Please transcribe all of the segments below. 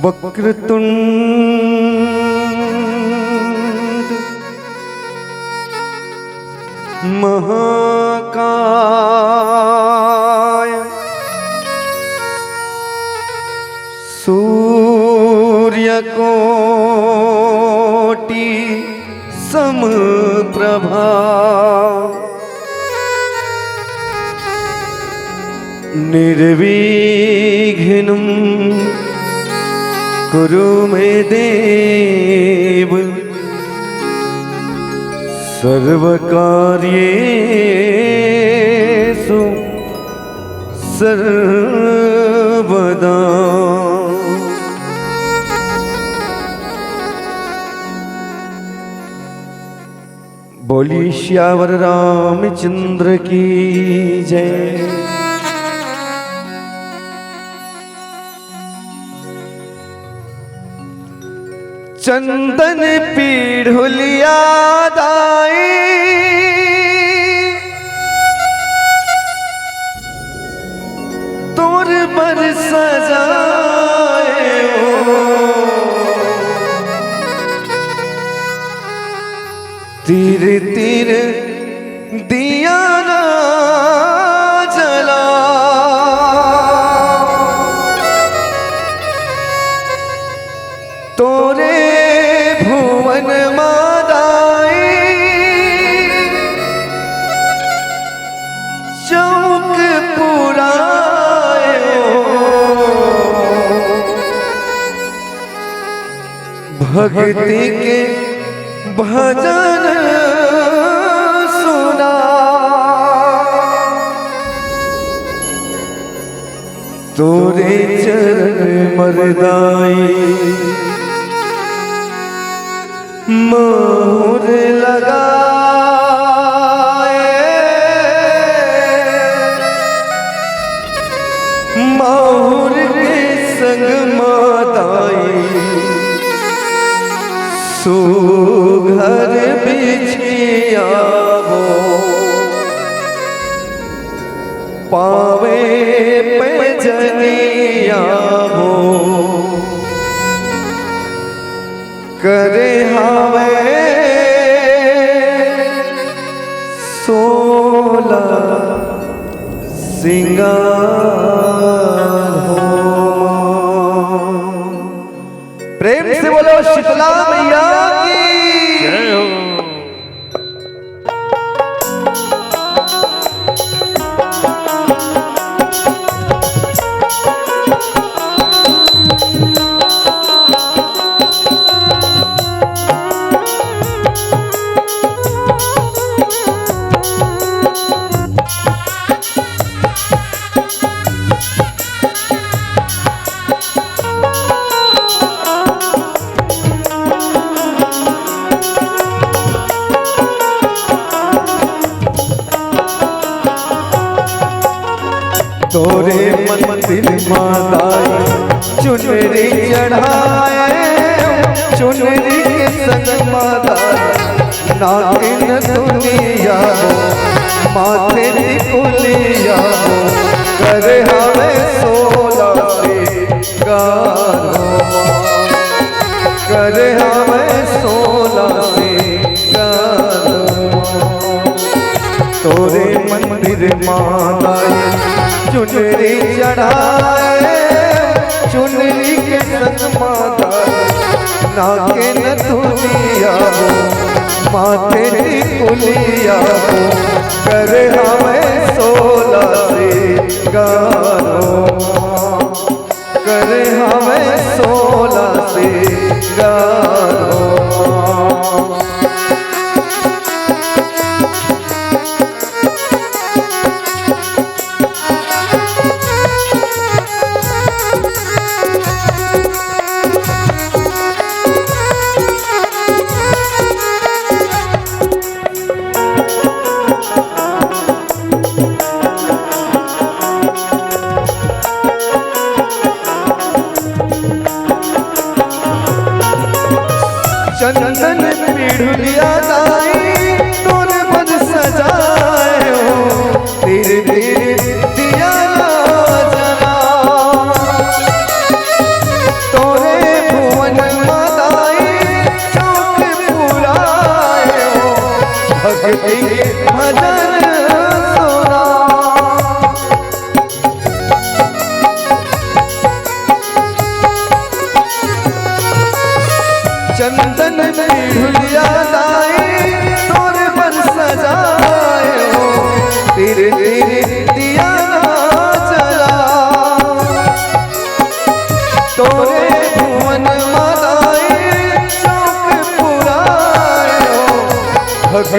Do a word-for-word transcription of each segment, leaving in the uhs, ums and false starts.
वक्रतुंड महाकाय सूर्यकोटि समप्रभा। निर्विघ्नं कुरु मे देव सर्वकार्येषु सर्वदा। बोलिए सियावर रामचंद्र की जय। चंदन पीढ़ुलिया दाई तोर बर सजाए हो। तीर तीर दिया ना जला। तोरे भुवन मादाई चौक पुरायो। भक्ति के भजन सुना। तोरे चरण मरदाई माहुर लगाए। माहुर के संग मादाई सुघर बिछिया हो। पावे पैजनिया हो। करे हावे सोला सिंगार हो। प्रेम से बोलो शीतला मैया की। जय हो। तोरे मंदिर मादाई चुनरी चढ़ाए, चुनरी के संग मादाई नागिन दुनिया हो, माथे टिकुलिया हो, करे हवे सोला सिंगार हो। करे हवे सोला सिंगार हो। तोरे मंदिर मादाई चुनरी चढ़ाए, चुनरी के संग मादाई नागिन दुनिया हो, माथे टिकुलिया हो, करे हवे सोला सिंगार हो। करे हवे सोला सिंगार हो। चंदन पीढ़ुलिया दाई तोर मन सजाए हो, तेरे तेरे दिया ना जना। तोरे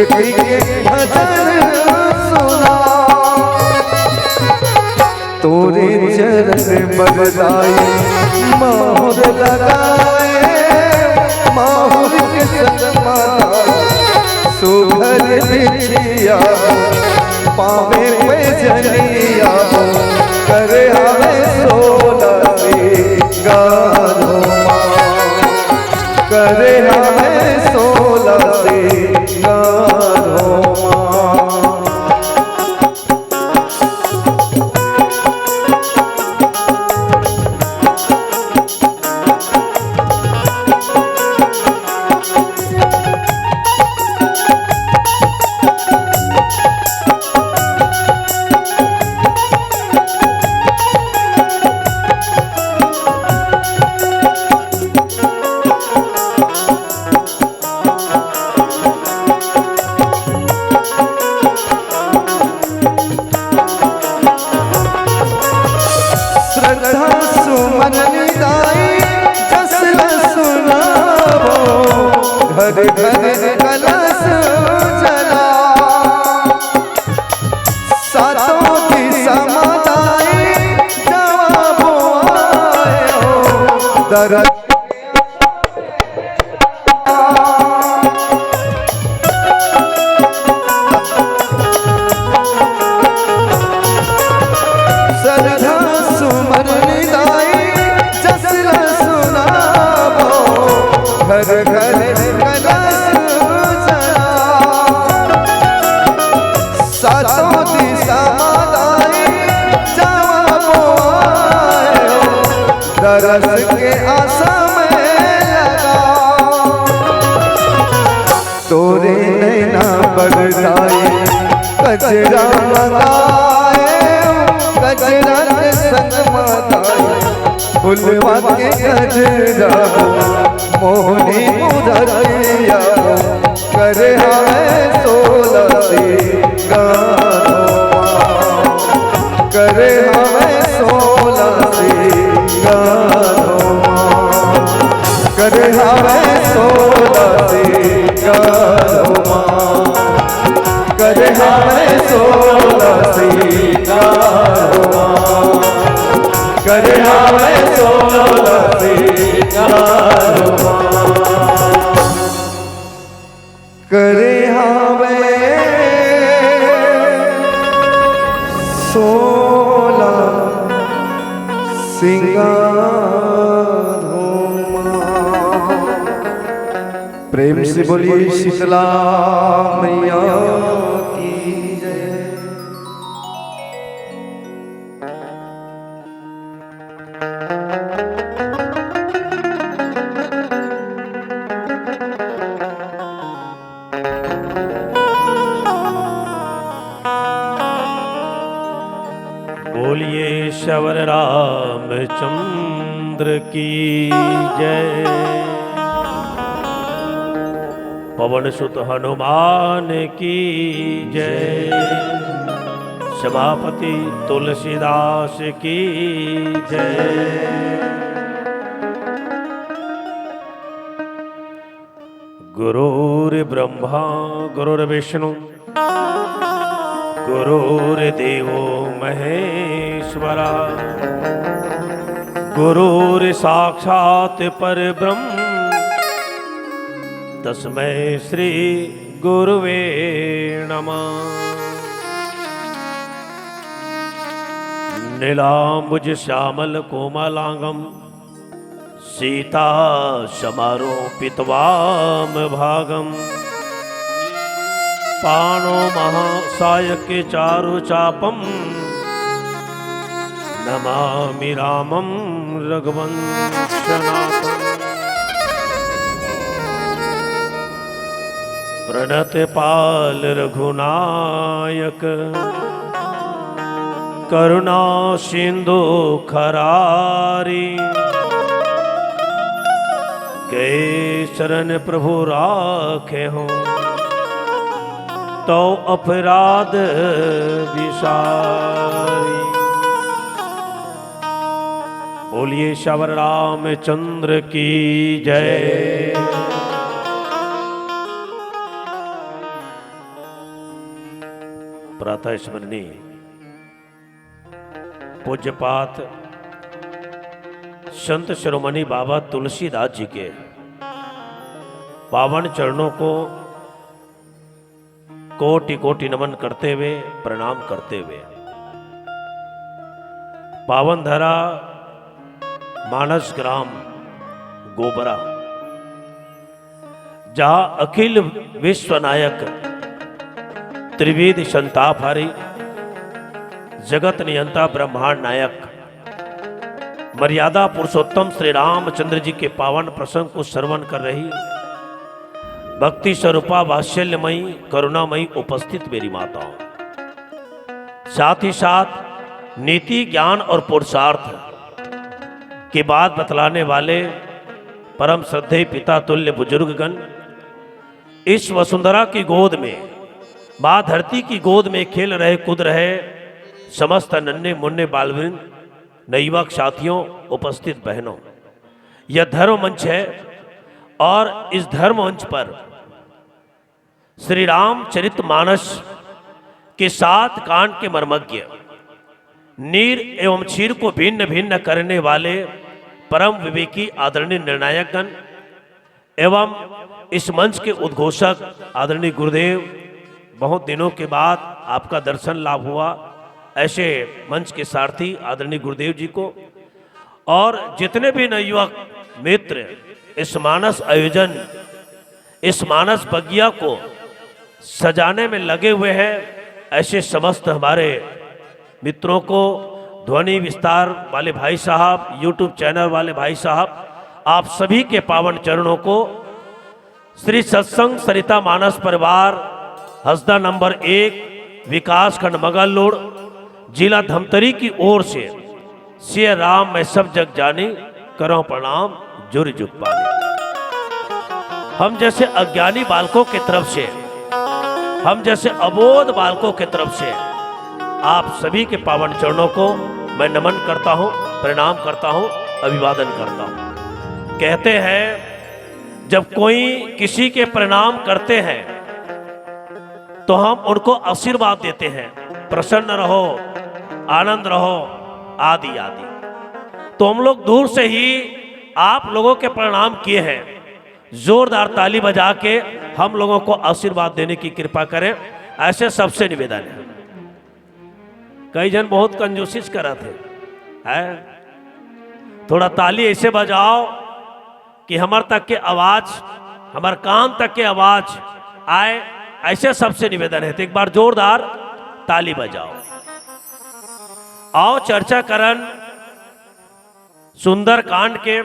के भजन सुना। तोरे चरण बरदाई माहुर लगाए, माहुर के संग माता सुघर बिछिया, पावे पैजनिया, करे हवे सोला सिंगारो माँ, करे हवे सोला सिंगारो माँ। श्रद्धा सुमन निदाई जस न सुनावो, घर घर कलश जला। सातों दिशा माताई जवाबो आयो, दरद श्रद्धा सुमन निदाई जस न सुनावो, घर घर कलश जला। सातों दिशा माताई जवाबो आयो, दरस के आसा में लगा। तोरे नैना बरदाई, कजरा मंगाए, कजरा के संग माताई, फुलवा के गजरा, मोहनी मुरतिया, करे हवे सोला सिंगारो माँ, करे हवे सोला सिंगारो माँ, करे हवे सोला सिंगारो माँ, करे हवे सोला सिंगारो माँ, करे हवे सोला सिंगारो माँ। करे हवे सोला सिंगारो माँ। प्रेम से बोलिए शीतला मैया की जय। बोलिए सवर रामचंद्र की जय। पवन सुत हनुमान की जय। सभापति तुलसीदास की जय। गुरुर्ब्रह्मा गुरुर्विष्णु गुरुर्देवो महेश्वरा। गुरुर्साक्षात् परब्रह्म तस्मै श्री गुरुवे नमः। नीलाम्बुज श्यामल कोमलांगम सीता समारोपित वाम भागम। पाणो महासायक चारु चापम नमामि रामं रघुवंशनाथम्। प्रणत पाल रघुनायक करुणा सिंधु खरारी। गए शरण प्रभु राखे हो तो अपराध बिसारी। बोलिए सवर रामचंद्र की जय। प्रातः स्मरणीय पूज्यपाद संत शिरोमणि बाबा तुलसीदास जी के पावन चरणों को कोटि कोटि नमन करते हुए, प्रणाम करते हुए, पावन धरा मानस ग्राम गोबरा, जहाँ अखिल विश्व नायक त्रिविध संतापहारी, जगत नियंता ब्रह्मांड नायक, मर्यादा पुरुषोत्तम श्री रामचंद्र जी के पावन प्रसंग को श्रवण कर रही भक्ति स्वरूपा वात्सल्यमयी करुणामयी उपस्थित मेरी माताओं, साथ ही साथ नीति, ज्ञान और पुरुषार्थ की बात बतलाने वाले परम श्रद्धेय पिता तुल्य बुजुर्गगण, इस वसुंधरा की गोद में, माँ धरती की गोद में खेल रहे, कूद रहे समस्त नन्हे मुन्ने बालवृंद, नवयुवक साथियों, उपस्थित बहनों, यह धर्म मंच है और इस धर्म मंच पर श्री रामचरित मानस के सात कांड के मर्मज्ञ, नीर एवं क्षीर को भिन्न भिन्न करने वाले परम विवेकी आदरणीय निर्णायकगण एवं इस मंच के उद्घोषक आदरणीय गुरुदेव, बहुत दिनों के बाद आपका दर्शन लाभ हुआ, ऐसे मंच के सारथी आदरणीय गुरुदेव जी को, और जितने भी नवयुवक मित्र इस मानस आयोजन, इस मानस बगिया को सजाने में लगे हुए हैं, ऐसे समस्त हमारे मित्रों को, ध्वनि विस्तार वाले भाई साहब, YouTube चैनल वाले भाई साहब, आप सभी के पावन चरणों को श्री सत्संग सरिता मानस परिवार, हसदा नंबर एक, विकासखंड मगललोड, जिला धमतरी की ओर से सिया राम मैं सब जग जानी, करो प्रणाम जुरि जुग पानी। हम जैसे अज्ञानी बालकों की तरफ से, हम जैसे अबोध बालकों की तरफ से आप सभी के पावन चरणों को मैं नमन करता हूँ, प्रणाम करता हूँ, अभिवादन करता हूँ। कहते हैं, जब कोई किसी के प्रणाम करते हैं तो हम उनको आशीर्वाद देते हैं, प्रसन्न रहो, आनंद रहो, आदि आदि। तो हम लोग दूर से ही आप लोगों के प्रणाम किए हैं, जोरदार ताली बजा के हम लोगों को आशीर्वाद देने की कृपा करें, ऐसे सबसे निवेदन है। कई जन बहुत कंजूसी करत हे, हैं? थोड़ा ताली ऐसे बजाओ कि हमर तक के आवाज, हमर कान तक के आवाज आए, ऐसे सबसे निवेदन है। तो एक बार जोरदार ताली बजाओ। आओ चर्चा करन सुंदर कांड के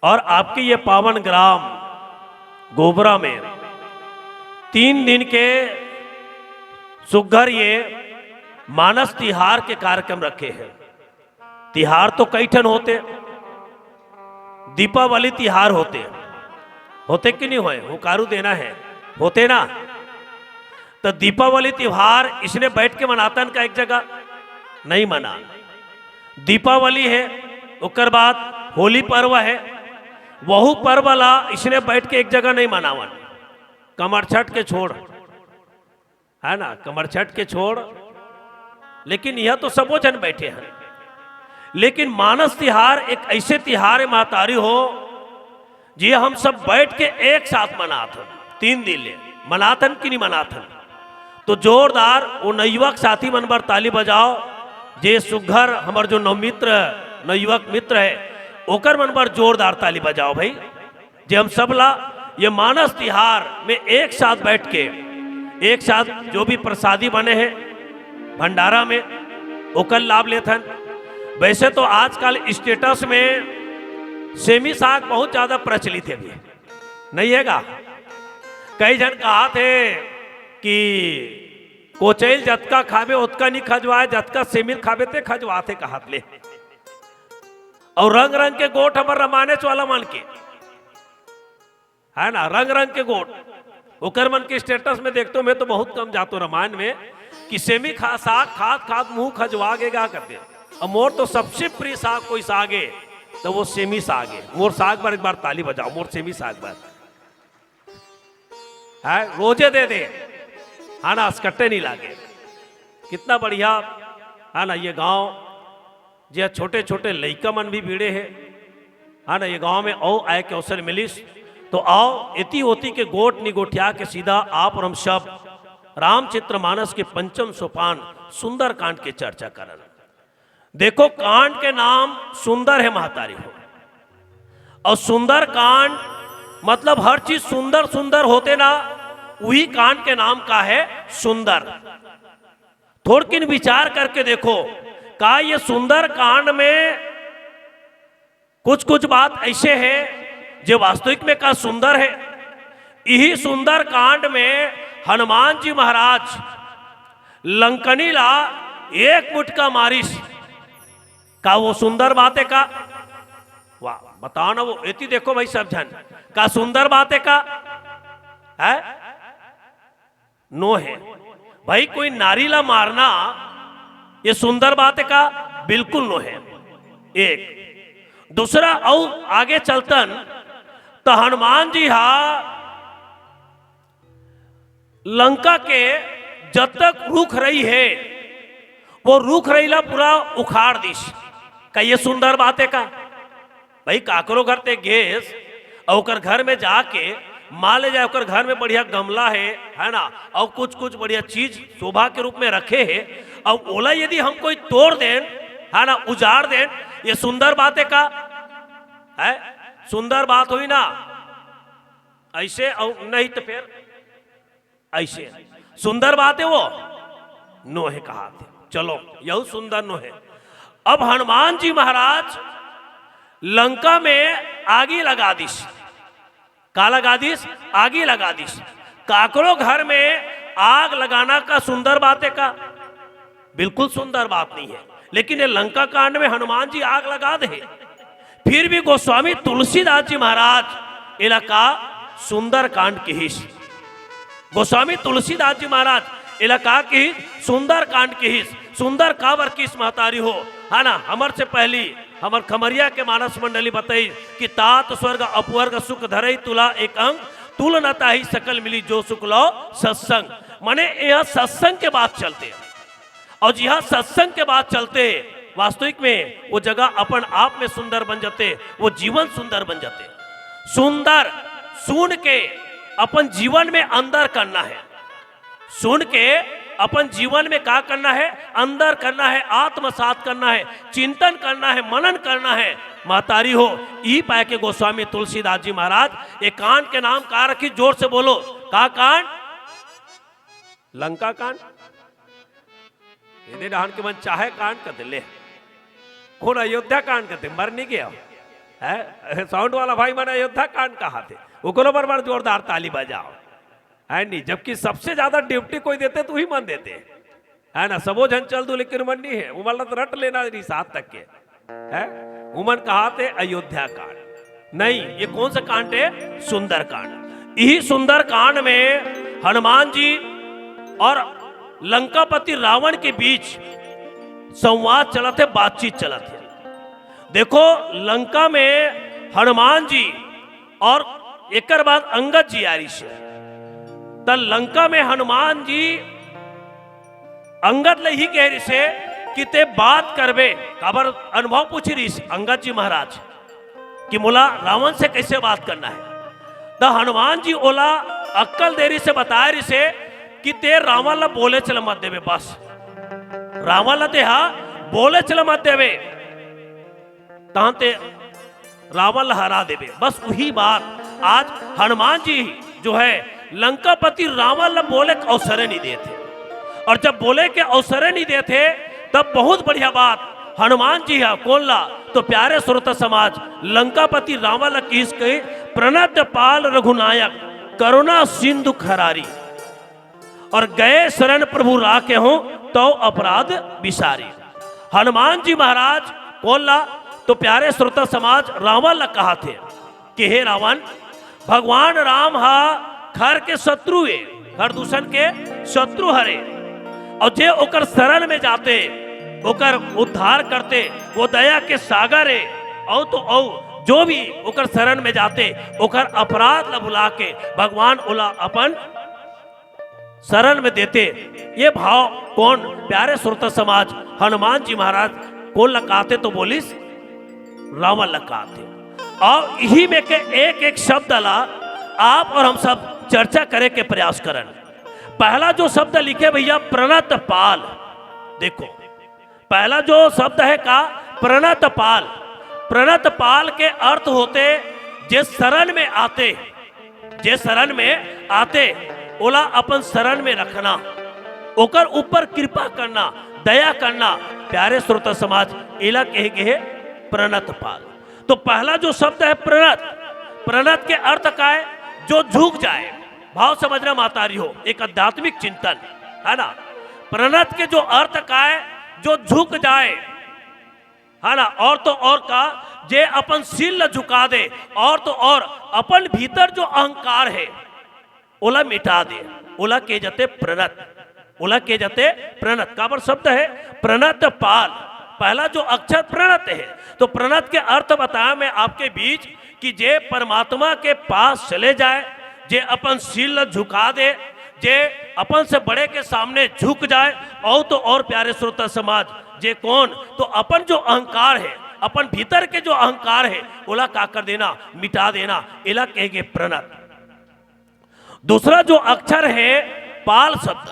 और आपके ये पावन ग्राम गोबरा में तीन दिन के सुग्घर ये मानस तिहार के कार्यक्रम रखे हैं। तिहार तो कई ठन होते, दीपावली तिहार होते, होते कि नहीं होए? हुंकारू देना है, होते ना? तो दीपावली तिहार इसने बैठ के मनातन का एक जगह नहीं मना। दीपावली है, ओकर बाद होली पर्व है, वहू पर्व ला इसने बैठ के एक जगह नहीं मनावन। कमरछठ के छोड़, है ना, कमरछठ के छोड़, लेकिन यह तो सबो जन बैठे हैं। लेकिन मानस तिहार एक ऐसे तिहार है महतारी हो, जे हम सब बैठ के एक साथ मनाथन, तीन दिन ले मनाथन कि नहीं मनाथन। तो जोरदार वो नवयुवक साथी मन बर ताली बजाओ, जे सुग्घर हमर जो नवमित्र, नवयुवक मित्र है, ओकर मन बर जोरदार ताली बजाओ भाई, जे हम सब ला ये मानस तिहार में एक साथ बैठ के, एक साथ जो भी प्रसादी बने हैं भंडारा में, ओकर लाभ लेथन। वैसे तो आजकल स्टेटस में सेमी साग बहुत ज्यादा प्रचलित है भी, नहीं है का? कई जन कहाथे कि कोचैल जतका खाबे ओतका नहीं खजवाए, जतका सेमी खाबे ते खजवाथे कहात ले। और रंग रंग के गोठ हमर रमानेच वाला मन के, है ना, रंग रंग के गोठ। ओकर मन के स्टेटस में देखतो मैं तो बहुत कम जातो रामायण में कि सेमी खा साग खात खात मुंह खजवा गे गा करते। और मोर तो सबसे प्रिय साग कोई साग है तो वो सेमी साग है। मोर साग बर एक बार ताली बजाओ, मोर सेमी साग बर। है, रोजे दे दे। हाँ ना, असकट्टे नहीं लागे। कितना बढ़िया, है ना, ये गांव, जे छोटे छोटे लइका मन भी भिड़े हे, है ना, ये गांव में अउ आए के अवसर मिलिस। तो आओ, एती ओती के गोठ निगोठिया के सीधा आप और हम सब रामचरित मानस के पंचम सोपान सुंदरकांड के चर्चा करन। देखो, कांड के नाम सुंदर हे, महतारी हो। और सुंदर कांड मतलब हर चीज सुंदर सुंदर होथे ना, उही कांड के नाम का हे सुंदर। थोड़किन विचार करके देखो, का ये सुंदर कांड में कुछ कुछ बात ऐसे हे जे वास्तविक में का सुंदर हे? इही सुंदर कांड में हनुमान जी महाराज लंकनी ला एक मुटका मारिस, का वो सुंदर बात हे का? वाह, बताओ ना, वो एती देखो भाई सब झन, का सुंदर बात हे का? है? नो हे भाई। कोई नारी ला मारना ये सुंदर बात हे का? बिल्कुल नो हे। एक दूसरा, अउ आगे चलतन तो हनुमान जी हा लंका के जब तक रूख रही हे, वो रूख रही ला पूरा उखाड़ दिस। का ये सुंदर बात हे का? भाई, काकरो घर ते गेस अउ ओकर घर में जाके, मान ले जाए ओकर घर में बढ़िया गमला हे, है ना, अउ कुछ कुछ बढ़िया चीज शोभा के रूप में रखे हे, अउ ओला यदि हम कोई तोड़ देन, है ना, उजाड़ देन, ये सुंदर बात हे का? है सुंदर बात होई ना? ऐसे अउ नहीं तो फिर ऐसे सुंदर बात हे वो? नो हे कहा थे। चलो, यहू सुंदर नो हे। अब हनुमान जी महाराज लंका में आगी लगा दिस। का लगा दिस? आगी लगा दिस। काकरो घर में आग लगाना का सुंदर बात हे का? बिल्कुल सुंदर बात नहीं हे। लेकिन ये लंका कांड में हनुमान जी आग लगा दे, फिर भी गोस्वामी तुलसीदास जी महाराज एला का सुंदर कांड किहिस। गोस्वामी तुलसीदास जी महाराज एला का किहिस? सुंदर कांड किहिस। सुंदर काबर किहिस महतारी हो, है ना? हमर से पहली हमर खमरिया के मानस मंडली बताई कि तात स्वर्ग अपवर्ग सुख धरई तुला एक अंग, तुल न ताही सकल मिली जो सुख लो सत्संग। माने यह सत्संग के बात चलथे, अउ जिहां सत्संग के बात चलथे, वास्तविक में वो जगह अपन आप में सुंदर बन जाथे, वो जीवन सुंदर बन जाथे। सुंदर सुन के अपन जीवन में अंदर करना हे, सुन के अपन जीवन में का करना हे? अंदर करना हे, आत्मसात करना हे, चिंतन करना हे, मनन करना हे। महतारी हो, ई पाय के गोस्वामी तुलसीदास जी महाराज ये कांड के नाम का रखिस? जोर से बोलो, का कांड? लंका कांड। एदे डहन के मन चाहे कांड कथे, ले, कोन अयोध्या कांड कथे? मर नहीं गया है? साउंड वाला भाई मन अयोध्या कांड कहा थे, ओकरो बर बड़ जोरदार ताली बजाओ, है नहीं? जबकि सबसे ज्यादा ड्यूटी कोई देथे तो उही मन देथे, है ना? सबो झन चल दू, लेकिन मन नहीं हे, उमन ला तो रट लेना रही सात तक के, है? उमन कहा थे अयोध्या कांड। नहीं, ये कौन सा कांड हे? सुंदर कांड। यही सुंदर कांड में हनुमान जी और लंकापति रावण के बीच संवाद चलत हे, बातचीत चलत हे। देखो, लंका में हनुमान जी और एकर बाद अंगद जी आय रिहिस हे। त लंका में हनुमान जी अंगद ले ही कहे रिहिस हे कि ते बात करबे, काबर अनुभव पूछे रिहिस अंगद जी महाराज कि मोला रावण से कैसे बात करना हे। त हनुमान जी ओला अक्कल दे रिहिस हे, बताय रिहिस हे कि ते रावण ला बोलेच ल मत देबे, बस रावण ला ते हा बोलेच ल मत देबे, तहां ते रावण ला हरा देबे। बस उही बात आज हनुमान जी जो हे लंकापति रावण ला बोले के अवसरे नहीं देथे, और जब बोले के अवसरे नहीं देथे तब बहुत बढ़िया बात हनुमान जी हा कोन ला, तो प्यारे श्रोता समाज, लंकापति रावण ला किहिस के, प्रणत पाल रघुनायक करुणा सिंधु खरारी, और गए शरण प्रभु राखे हों तो अपराध बिसारी। हनुमान जी महाराज कोन ला, तो प्यारे श्रोता समाज, रावण ला कहा थे कि हे रावण, भगवान राम हा खर के शत्रु हे, खर दूषण के शत्रु हरे, और जे ओकर शरण में जाते, ओकर उद्धार करते, वो दया के सागर हे। औ तो औ जो भी ओकर शरण में जाते, ओकर अपराध ला भुला के भगवान ओला अपन शरण में देते। ये भाव कोन, प्यारे श्रोता समाज, हनुमान जी महाराज कोन ला कहाथे? तो बोलिस, रावण ला कहाथे। और इही में के एक एक शब्द ला आप और हम सब चर्चा करे के प्रयास करन। पहला जो शब्द लिखे भैया, प्रणत पाल। देखो, पहला जो शब्द है का, प्रणत पाल। प्रणत पाल के अर्थ होते जे शरण में आते, जे शरण में आते, ओला अपन शरण में रखना, ओकर ऊपर कृपा करना, दया करना। प्यारे श्रोता समाज, एला कहे गे हे प्रणत पाल। तो पहला जो शब्द है प्रणत, प्रणत के अर्थ का है? जो झुक जाए। भाव समझना महतारी हो, एक आध्यात्मिक चिंतन है ना। प्रणत के जो अर्थ का है? जो झुक जाए, है ना। और तो और का, जे अपन सिर ला झुका दे, और तो और अपन भीतर जो अहंकार है, ओला मिटा दे, ओला कहे जाथे प्रणत, ओला कहे जाथे प्रणत। काबर शब्द है प्रणत पाल, पहला जो अक्षर प्रणत है। तो प्रणत के अर्थ बताया मैं आपके बीच कि जे परमात्मा के पास चले जाए, जे अपन सिर ला झुका दे, जे अपन से बड़े के सामने झुक जाए, और तो और प्यारे श्रोता समाज, जे कोन, तो अपन जो अहंकार है, अपन भीतर के जो अहंकार है, ओला का कर देना, मिटा देना, एला कहे गे प्रणत। दूसरा जो अक्षर है पाल शब्द,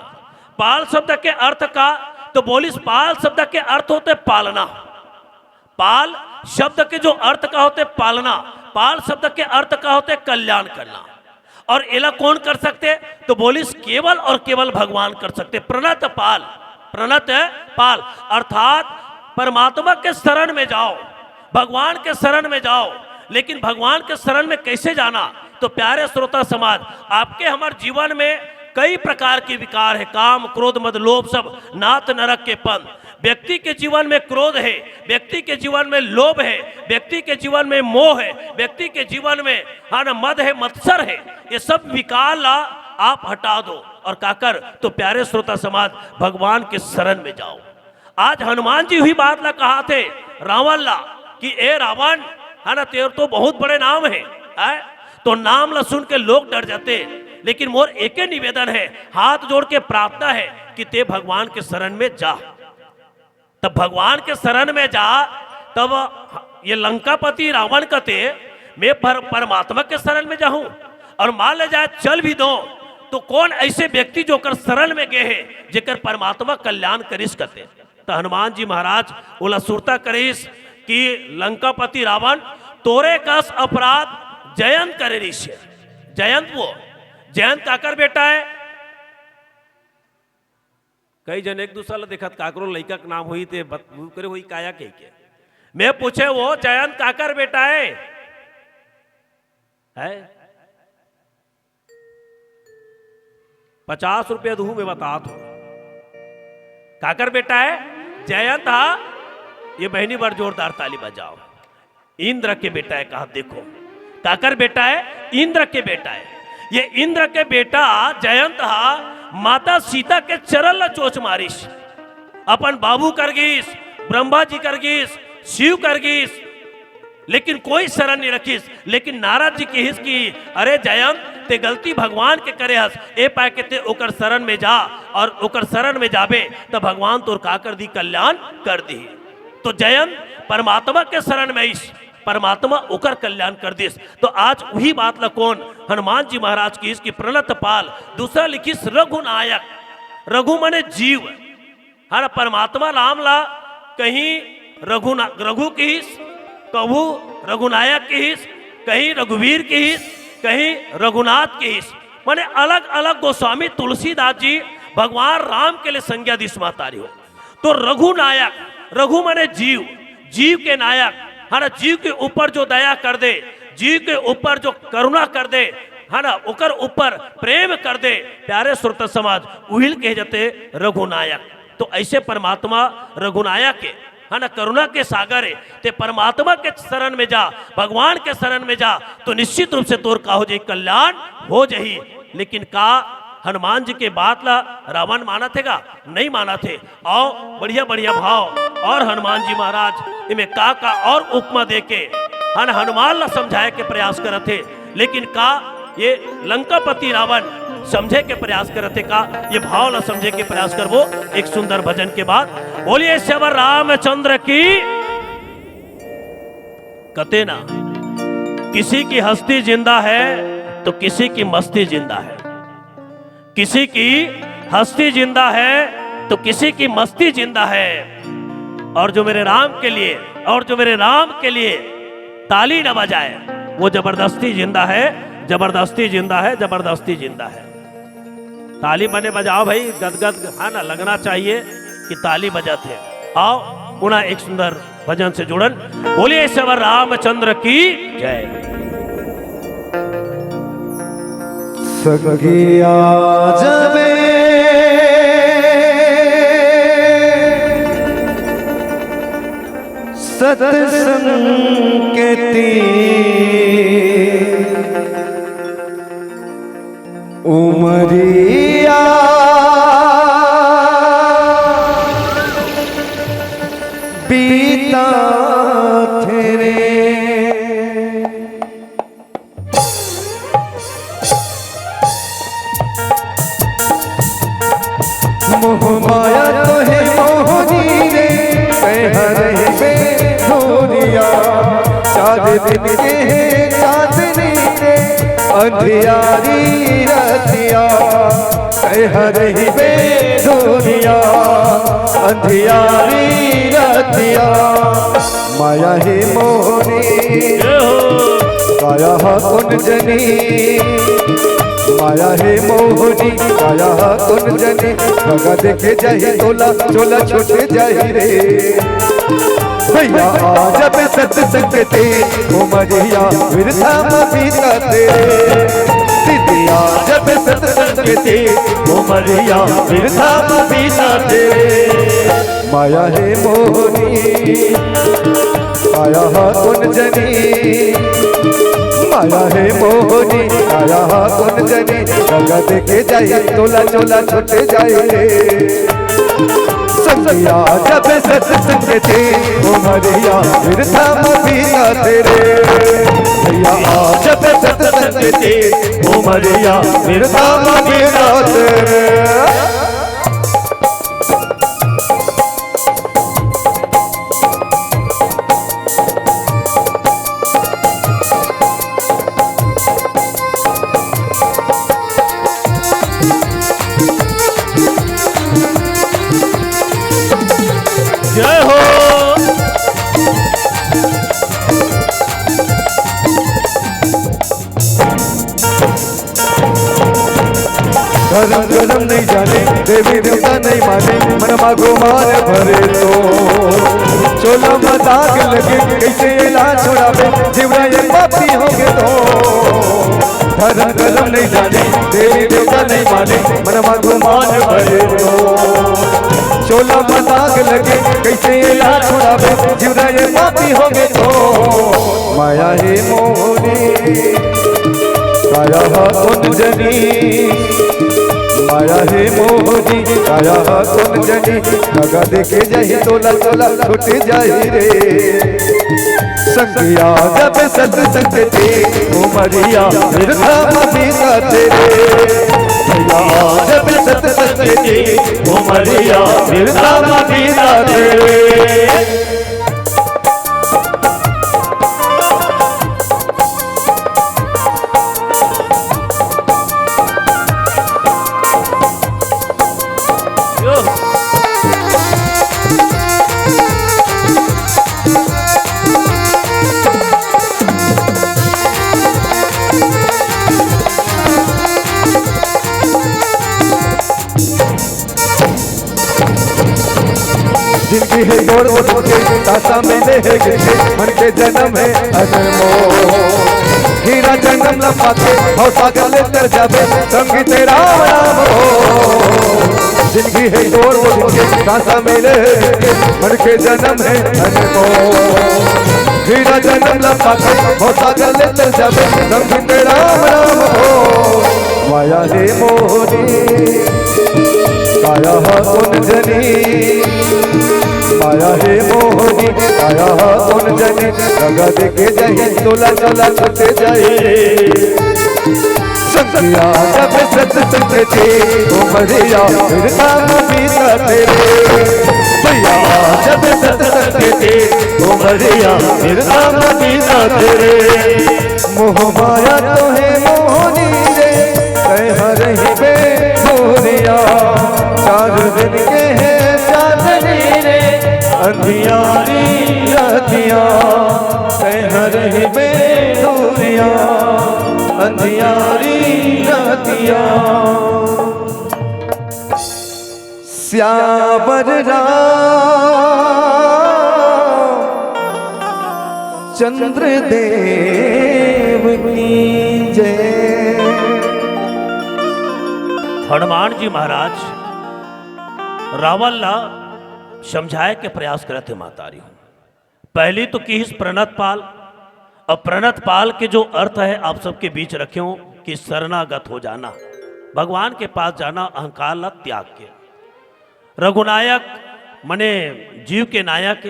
पाल शब्द के अर्थ का, तो बोलिस, पाल शब्द के अर्थ होते पालना। पाल शब्द के जो अर्थ का होते पालना, पाल शब्द के अर्थ का होते कल्याण करना। और एला कोन कर सकते? तो बोलिस, केवल और केवल भगवान कर सकते। प्रणत पाल, प्रणत पाल, अर्थात परमात्मा के शरण में जाओ, भगवान के शरण में जाओ। लेकिन भगवान के शरण में कैसे जाना? तो प्यारे श्रोता समाज, आपके हमर जीवन में कई प्रकार के विकार है, काम, क्रोध, मद, लोभ, सब नाथ नरक के पंथ। व्यक्ति के जीवन में क्रोध है, व्यक्ति के जीवन में लोभ है, व्यक्ति के जीवन में मोह है, व्यक्ति के जीवन में, हाँ ना, मद है, मत्सर है। ये सब विकार ला आप हटा दो। और काकर? तो प्यारे श्रोता समाज, भगवान के शरण में जाओ। आज हनुमान जी उही बात ला कहाथे रावण ला कि ए रावण, है ना, तेरे तो बहुत बड़े नाम है, है? तो नाम ला सुन के लोग डर जाते। लेकिन मोर एके निवेदन है, हाथ जोड़ के प्रार्थना है कि ते भगवान के शरण में जा। तब भगवान के शरण में जा, तब ये लंकापति रावण कथे, मैं पर-, परमात्मा के शरण में जाहूं, और मान ले जाए चल भी दो, तो कोन ऐसे व्यक्ति जो ओकर शरण में गे हे, जेकर परमात्मा कल्याण करिस कथे? तो हनुमान जी महाराज ओला सुरता करिस कि लंकापति रावण, तोरे कस अपराध जयंत करे रिहिस हे। जयंत वो, जयंत काकर बेटा है? कई जन एक दूसरा ला देखत, काकरो लइका के नाम होई ते बत-, वो करे होई काया कहि के। मैं पूछे, वो जयंत काकर बेटा है? है? पचास रुपया दूहूं, मैं बतात हूं। काकर बेटा है? जयंत हा। ये बहिनी बर जोरदार ताली बजाओ। इंद्र के बेटा है, कहा देखो। काकर बेटा है? इंद्र के बेटा है। ये इंद्र के बेटा जयंत हा माता सीता के चरण ला चोंच मारिस। अपन बाबू कर गिस, ब्रह्मा जी कर गिस, शिव कर गिस, लेकिन कोई शरण नहीं रखिस। लेकिन नारद जी किहिस कि अरे जयंत, ते गलती भगवान के करे हस, ए पाय के ते ओकर शरण में जा, और ओकर शरण में जाबे त भगवान तोर का कर दी, कल्याण कर दी। तो जयंत परमात्मा के शरण में आइस, परमात्मा ओकर कल्याण कर दिस। तो आज उही बात ला कोन, हनुमान जी महाराज किहिस कि प्रणत पाल, दूसरा लिखिस रघुनायक। रघु माने जीव, हर परमात्मा राम ला कहीं रघुना-, रघु किहिस, कहूँ रघुनायक किहिस, कहीं रघुवीर किहिस, कहीं रघुनाथ किहिस। माने अलग-अलग गोस्वामी तुलसीदास जी भगवान राम के लिए संज्ञा दिस महतारी हो। तो रघुनायक, रघु माने जीव, जीव के नायक, है ना, जीव के ऊपर जो दया कर दे, जीव के ऊपर जो करुणा कर दे, है ना, ओकर ऊपर प्रेम कर दे, प्यारे श्रोता समाज, उहिल कहे जाते रघुनायक। तो ऐसे परमात्मा रघुनायक है, है ना, करुणा के सागर है। ते परमात्मा के शरण में जा, भगवान के शरण में जा, तो निश्चित रूप से तोर का हो जाही, कल्याण हो जाही। लेकिन का हनुमान जी के बात ला रावण मानत हे का? नहीं मानत हे। अउ बढ़िया बढ़िया भाव और हनुमान जी महाराज इमे का का और उपमा दे के हन हनुमान ला समझाए के प्रयास करत हे। लेकिन का ये लंकापति रावण समझे के प्रयास करत हे का, ये भाव ला समझे के प्रयास करबो एक सुंदर भजन के बाद। बोलिए सबर रामचंद्र की। कते ना, किसी की हस्ती जिंदा है तो किसी की मस्ती जिंदा है, किसी की हस्ती जिंदा है तो किसी की मस्ती जिंदा है। और जो मेरे राम के लिए, और जो मेरे राम के लिए ताली न बजाए, वो जबरदस्ती जिंदा है, जबरदस्ती जिंदा है, जबरदस्ती जिंदा है। ताली बने बजाओ भाई, गदगद है ना, लगना चाहिए कि ताली बजत हे। आओ पुनः एक सुंदर भजन से जुड़न। बोलिए सबर रामचंद्र की जय। सखिया जबे सत्संग के तीर उमरिया बीता थे रे। मोह माया तो हे मोहनी रे, कह रही बे धोरिया। चार दिन के हे चांदनी रे, अंधियारी रतिया। कह रही बे धोरिया, अंधियारी रतिया। माया हे मोहनी, जय हो। काया हा कौन जनी, माया हे मोहनी, काया हा कौन जनी, भगा देखे जाही तोला, चोला छूट जाही रे। भैया आ जब सत्संग ते, उमरिया बिरथा म बीता तेरे। दीदी आ जब सत्संग ते, उमरिया बिरथा म बीता तेरे। माया हे मोहनी, काया हा कौन जनी। माया हे मोहनी, काया हा कौन जनी। गंगा देखे जाई, तोला चोला छूट जाई रे। संगिया जब सत्संग ते, उमरिया बिरथा म बीता तेरे। भैया आ जब सत्संग ते, उमरिया बिरथा म बीता तेरे। जय हो। धरम करम नहीं जाने, देवी देवता नहीं माने, मन मा गुमान भरे तो। चोला म दाग लगे, कैसे एला छुड़ावे, जीवरा ये पापी होगे तो। धरम करम नहीं जाने, देवी देवता नहीं माने, मन मा गुमान भरे तो। चोला म दाग लगे, कैसे एला छुड़ावे, जीवरा ये पापी होगे तो। माया हे मोहनी, काया हा कौन जनी। माया हे मोहनी, काया हा कौन जनी। नगा देखे जाही तोला, तोला छूट जाही रे। संगिया जब सत्संग ते, उमरिया बिरथा म बीता तेरे। भैया जब सत्संग ते, उमरिया बिरथा म बीता तेरे। जिनकी हे गोड़ वो धोखे, तासा मिले हे गिरके, मन के जन्म हे अनमोल। हीरा जन्म लपाके, भव सागर ले तर जाबे, संग तेरा राम हो। जिनकी हे गोड़ वो धोखे, तासा मिले हे गिरके, मन के जन्म हे अनमोल। हीरा जन्म लपाके, भव सागर ले तर जाबे, संग तेरा राम राम हो। माया हे मोहनी, काया हा कौन जनी। माया हे मोहनी, काया हा कौन जनी। नगा देखे जाही, तोला चोला छूट जाही। भैया जब सत्संग के उमरिया, फिर काम बीता तेरे। भैया जब सत्संग के उमरिया, फिर काम बीता तेरे। मोह माया तो है मोहनी रे, कह रही बेचोरिया। चार दिन के है चांदनी रे, अंधियारी रातियां, कह रही बेचोरिया। अंधियारी रातियां। श्यावर राम चंद्र देव की जय। हनुमान जी महाराज रावण ला समझाए के प्रयास करत हे, महतारी हो। पहली तो किहिस प्रणत पाल। अब प्रणत पाल के जो अर्थ है, आप सबके बीच रखे हो कि शरणागत हो जाना, भगवान के पास जाना, अहंकार ला त्याग के। रघुनायक मने जीव के नायक।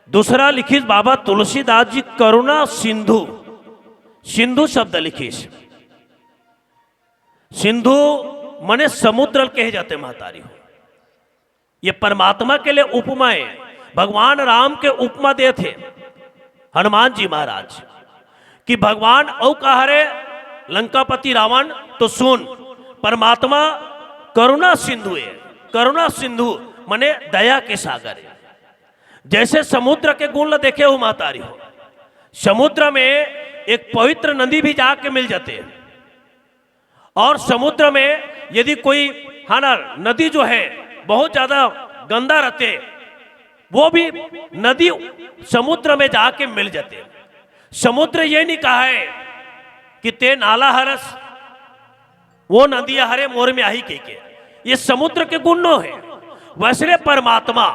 दूसरा लिखिस बाबा तुलसीदास जी करुणा सिंधु, सिंधु शब्द लिखिस। सिंधु मने समुद्र ल कहे जाते, महतारी हो। ये परमात्मा के लिए उपमा है, भगवान राम के उपमा देत हे हनुमान जी महाराज कि भगवान अउ का हरे, लंकापति रावण। तो सुन, परमात्मा करुणा सिंधु है। करुणा सिंधु मने दया के सागर है। जैसे समुद्र के गुण ल देखे हो, महतारी हो, समुद्र में एक पवित्र नदी भी जाके मिल जाते हैं। और समुद्र में यदि कोई, है ना, नदी जो है बहुत ज्यादा गंदा रहते, वो भी नदी समुद्र में जाके मिल जाते। समुद्र ये नहीं कहा है कि ते नाला हरस, वो नदी हरे मोर में आही कह के, ये समुद्र के गुण नो है। वैसने परमात्मा,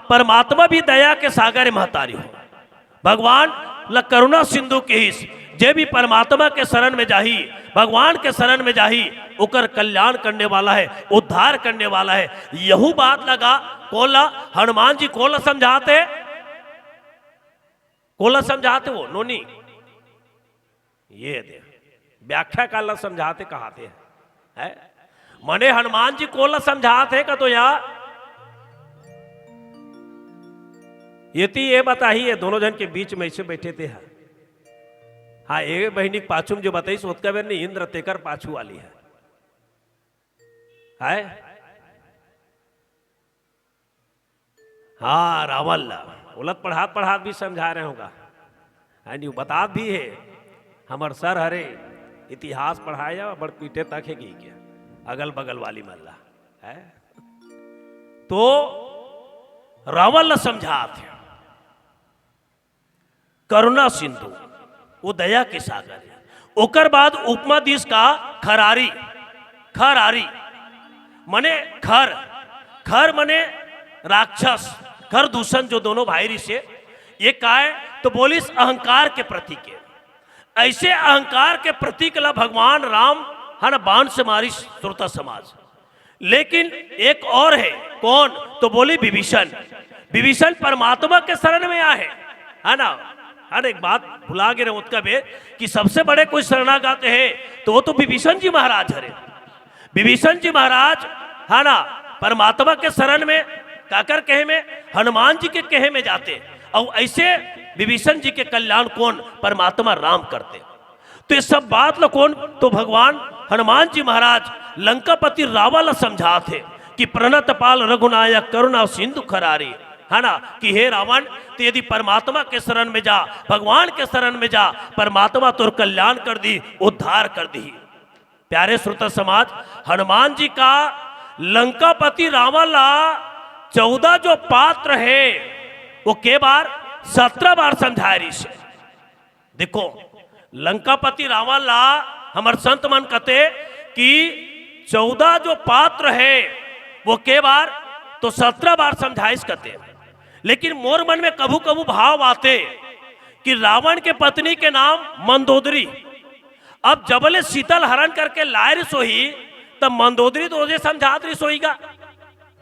परमात्मा भी दया के सागर, महतारी हो। भगवान ल करुणा सिंधु किहिस, जे भी परमात्मा के शरण में जाही, भगवान के शरण में जाही, ओकर कल्याण करने वाला है, उद्धार करने वाला है। यहू बात लगा कोला, हनुमान जी कोला समझाते, कोला समझाते वो नोनी, ये दे, व्याख्या काला समझाते कहाते हैं, है? मने हनुमान जी कोला समझाते हैं का तो यार, ये ती ये बताही, ये दोनों जन के बीच में ऐसे बैठे थे हैं। हाँ, ये बहिनी के पाछू में जो बताई, सोतका बेर नहीं, इंद्र तेकर पाछू वाली है, है? हाँ, रावण ला। ओलत पढ़ात पढ़ात भी समझा रहे होगा। हाँ, न्यू बतात भी है। हमर सर हरे इतिहास पढ़ाया, बड़ पीटे तक है गई के अगल बगल वाली मन ला। है? तो रावण ला समझात हे। करुणा सिंधु, वो दया के सागर है। ओकर बाद उपमा दिस का खरारी, खरारी, मने खर, खर मने राक्षस, खर दूषण जो दोनों भाई रिसे, ये काय तो बोलिस अहंकार के प्रतीक है। ऐसे अहंकार के प्रतीक ला भगवान राम है ना बाण से मारिस, श्रोता समाज। लेकिन एक और है, कौन? तो बोली विभीषण। विभीषण परमात्मा के शरण में आए, है ना? हर एक बात भुला गे रहे उतका बे कि सबसे बड़े कोई शरणागत है तो वो तो विभीषण जी महाराज हरे। विभीषण जी महाराज, है ना, परमात्मा के शरण में, काकर कहे में, हनुमान जी के कहे में जाते। और ऐसे विभीषण जी के कल्याण कौन? परमात्मा राम करते। तो ये सब बात ला कौन? तो भगवान हनुमान जी महाराज लंकापति रावण ला समझात हे कि प्रणत पाल रघुनायक करुणा सिंधु खरारी, है ना, कि हे रावण, ते यदि परमात्मा के शरण में जा, भगवान के शरण में जा, परमात्मा तोर कल्याण कर दी, उद्धार कर दी। प्यारे श्रोता समाज, हनुमान जी का लंकापति रावण ला चौदह जो पात्र है, वो के बार? सत्रह बार समझाए रिसे। देखो, लंकापति रावण ला हमर संत मन कते कि चौदह जो पात्र है, वो के बार? तो सत्रह बार समझाइस कते। लेकिन मोर मन में कभू कभू भाव आते कि रावण के पत्नी के नाम मंदोदरी। अब जबले सीता ल हरण करके लाए रिस होही, तब मंदोदरी तो ओजे समझात रिस होही गा,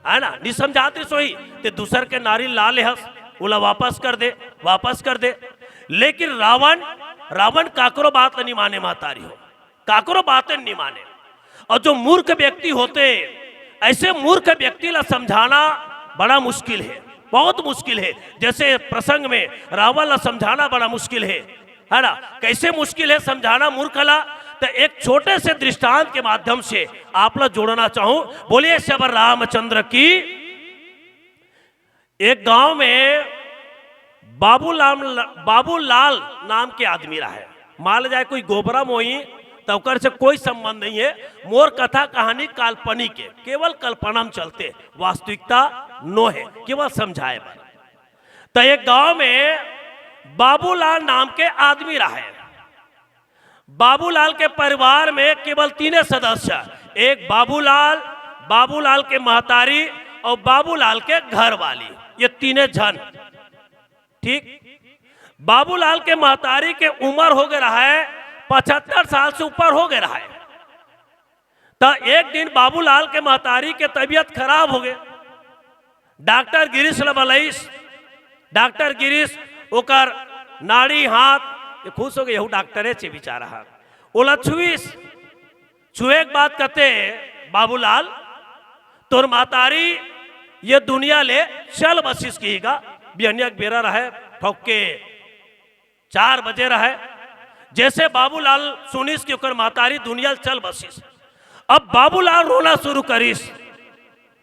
है ना? नहीं समझात रिस होही, ते दूसर के नारी ला ले हस, ओला वापस कर दे, वापस कर दे। लेकिन रावण, रावण काकरो बात ल नहीं माने, महतारी हो। काकरो बातें नहीं माने। और जो मूर्ख व्यक्ति होते, ऐसे मूर्ख व्यक्ति ला समझाना बड़ा मुश्किल है, बहुत मुश्किल है। जैसे प्रसंग में रावण ला समझाना बड़ा मुश्किल है, है ना? कैसे मुश्किल है समझाना मूर्ख ला? तो एक छोटे से दृष्टांत के माध्यम से आप ला जोड़ना चाहूं। बोलिए सबर रामचंद्र की। एक गांव में बाबूलाल, बाबूलाल नाम के आदमी रहे। मान जाए कोई गोबरा मोही, तो ओकर से कोई संबंध नहीं है। मोर कथा कहानी काल्पनिक है, केवल कल्पना में चलते, वास्तविकता नो है, केवल समझाए बर। तो एक गांव में बाबूलाल नाम के आदमी रहे। बाबूलाल के परिवार में केवल तीने सदस्य, एक बाबूलाल, बाबूलाल के महतारी और बाबूलाल के घरवाली, ये तीने झन। ठीक, बाबूलाल के महतारी के उम्र हो गए रहे, पचहत्तर साल से ऊपर हो गए रहे। तो एक दिन बाबूलाल के महतारी के तबीयत खराब हो गए। डॉक्टर गिरीश ल बलइस, डॉक्टर गिरीश ओकर नाड़ी हाथ, ये खुश हो गए, यहू डॉक्टरे छे बेचारा हा, ओला छुइस। छुए के बाद कहते, "बाबूलाल, तोर महतारी ये दुनिया ले चल बसिस," किहिगा। बिहनिया के बेरा रहे, ठोक के चार बजे रहे। जैसे बाबूलाल सुनिस कि ओकर महतारी दुनिया ले चल बसिस, अब बाबूलाल रोना शुरू करिस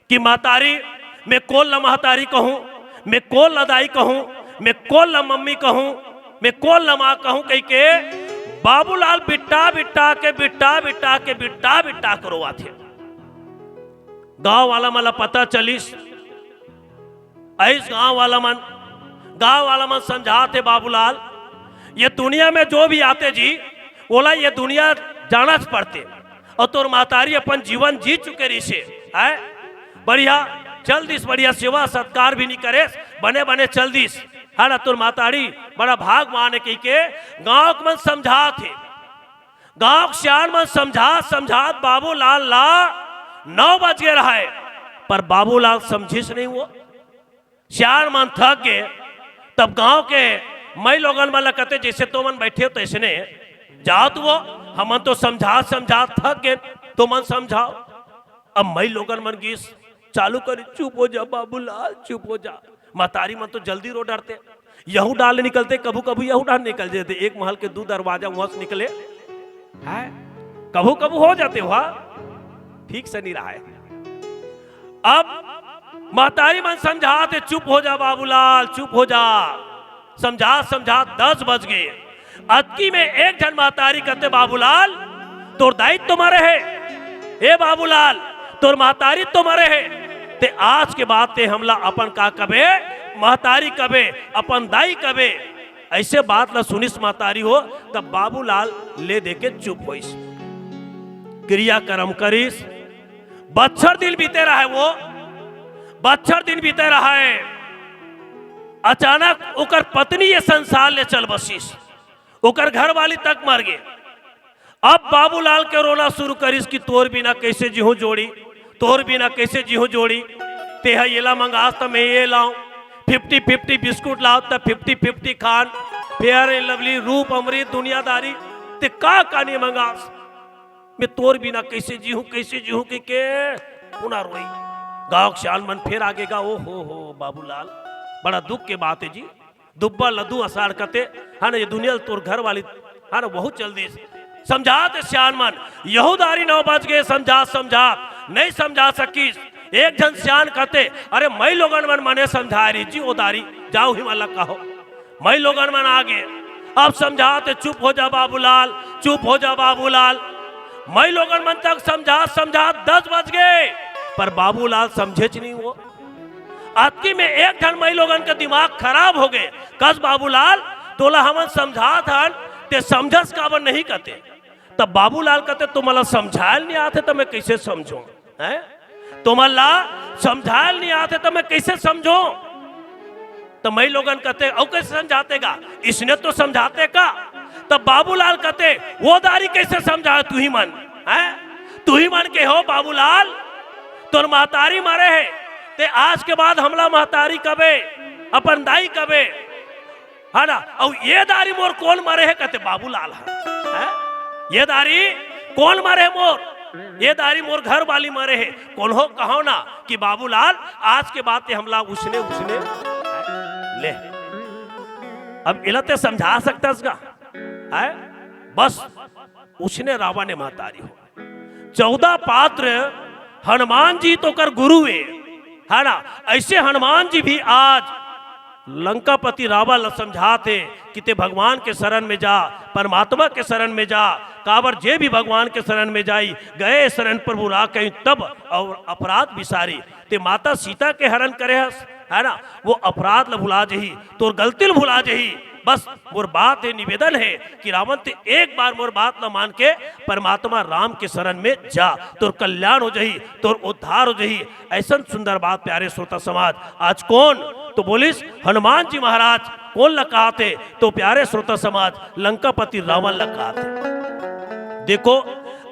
कि महतारी, मैं कोन ला महतारी कहूं, मैं कोन ला दाई कहूं, मैं कोन ला मम्मी कहूं, मैं कोन ला मां कहूं कहिके बाबूलाल बिट्टा बिट्टा के, बिट्टा बिट्टा के, बिट्टा बिट्टा के रोवाथे। गांव वाला मन ला पता चलिस, अइस गांव वाला मन, गांव वाला मन समझाथे, "बाबूलाल, ये दुनिया में जो भी आथे जी, ओला ये दुनिया जाना च पड़थे। और तोर महतारी अपन जीवन जी चुके रहिसे, है बढ़िया चल दिस, बढ़िया सेवा सत्कार भी नहीं करेस, बने बने चल दिस, है ना, तोर महतारी बड़ा भागवान है," कहिके गांव के मन समझाथे। गांव के सियान मन समझात समझात बाबूलाल ला नौ बज गए रहे, पर बाबूलाल समझिस नहीं वो। सियान मन थक गए, तब गांव के मई लोगन मन ला कहते, "जैसे तुमन बैठे हो तैसने जाओ तो वो, हमन तो समझात समझात थक गए, तुमन समझाओ।" अब मई लोगन मन गिस चालू करी, "चुप हो जा बाबूलाल, चुप हो जा।" महतारी मन तो जल्दी रो डरते, यहू डाल निकलते, कभू कभू यहू डाल निकल जाते, एक महल के दू दरवाजा वहां से निकले, है कभू कभू हो जाते हुआ, ठीक से नहीं रहा है। अब महतारी मन समझाते, "चुप हो जा बाबूलाल, चुप हो जा।" समझात समझात दस बज गए। अतकी में एक झन महतारी कहते, "बाबूलाल, तोर दाई तो मरे है, ए बाबूलाल, तोर महतारी तो मरे है, ते आज के बाद ते हमला अपन का कबे, महतारी कबे, अपन दाई कबे।" ऐसे बात ला सुनिस महतारी हो, तब बाबूलाल ले दे के चुप होइस, क्रियाकर्म करिस। बच्छर दिन बीते रहे, वो बच्छर दिन बीते रहे, अचानक ओकर पत्नी ये संसार ले चल बसिस, ओकर घरवाली तक मर गे। अब बाबूलाल के रोना शुरू करिस कि "तोर बिना कैसे जीहूं जोड़ी, तोर बिना कैसे जीहूं जोड़ी, तेहा येला मंगास त मैं ये लाऊं, फिफ्टी फिफ्टी बिस्कुट लाओ त fifty fifty Khan, fair and lovely, रूप अमृत, दुनियादारी, ते का का नहीं मंगास, मैं तोर बिना कैसे जीहूं, कैसे जीहूं," कहिके पुनः रोई। गांव के सियान मन फेर आगे गा, "ओ हो हो बाबूलाल, बड़ा दुख के बात है जी, दुब्बा लदू असाड़ कते, है ना, ये दुनिया तोर घर वाली, है ना, बहुत जल्दी समझात सियान मन, यहू दारी नौ बज गए, समझात समझात नहीं समझा सकिस।" एक झन सियान कहते, "अरे मई लोगन मन मने समझाए रही जी, ओ दारी जाओ ही वाला कहो।" मई लोगन मन आगे, अब समझाते, "चुप हो जा बाबूलाल, चुप हो जा बाबूलाल।" मई लोगन मन तक समझात समझात दस बज गए, पर बाबूलाल समझेच नहीं वो। अतकी में एक झन मई लोगन के दिमाग खराब हो गए, "कस बाबूलाल, तोला हमन समझात हन, ते समझस काबर नहीं?" कहते। तब बाबूलाल कहते, "तुमला समझायल नहीं आते त मैं कैसे समझूं, हैं? तुमला समझायल नहीं आते त मैं कैसे समझूं?" त मई लोगन कहते, "अउ कैसे समझाते गा? इसने तो समझाते का।" तब बाबूलाल कहते, "वो दारी कैसे समझाए तुही मन, हैं? तुही मन के हो बाबूलाल, तोर महतारी मरे है, ते आज के बाद हमला महतारी कबे, अपन दाई कबे, है ना? अउ ये दारी मोर कोन मरे है?" कहते, "बाबूलाल है, हैं? ये दारी कोन मरे मोर? ये दारी मोर घर वाली मरे हे। कोन हो, कहो ना कि बाबूलाल, आज के बाद ते हमला उसने, उसने ले। अब एला ते समझा सकथस का? है? बस उसने रावण हे महतारी हो। चौदह पात्र, हनुमान जी तो ओकर गुरु हे, है ना? ऐसे हनुमान जी भी आज लंकापति रावण ला समझात हे कि ते भगवान के शरण में जा, परमात्मा के शरण में जा। काबर जे भी भगवान के शरण में जाई, गए शरण प्रभु राखई तब अवर अपराध बिसारी। ते माता सीता के हरण करे हस, है ना? वो अपराध ल भुला जही, तोर गलती ल भुला जही। बस मोर बात हे, निवेदन हे कि रावण ते एक बार मोर बात ल मान के परमात्मा राम के शरण में जा, तोर कल्याण हो जही, तोर उद्धार हो जही। ऐसन सुंदर बात प्यारे श्रोता समाज। आज कोन तो बोलिस हनुमान जी महाराज कोन ल कहाथे, तो प्यारे श्रोता समाज लंकापति रावण ल कहाथे। देखो,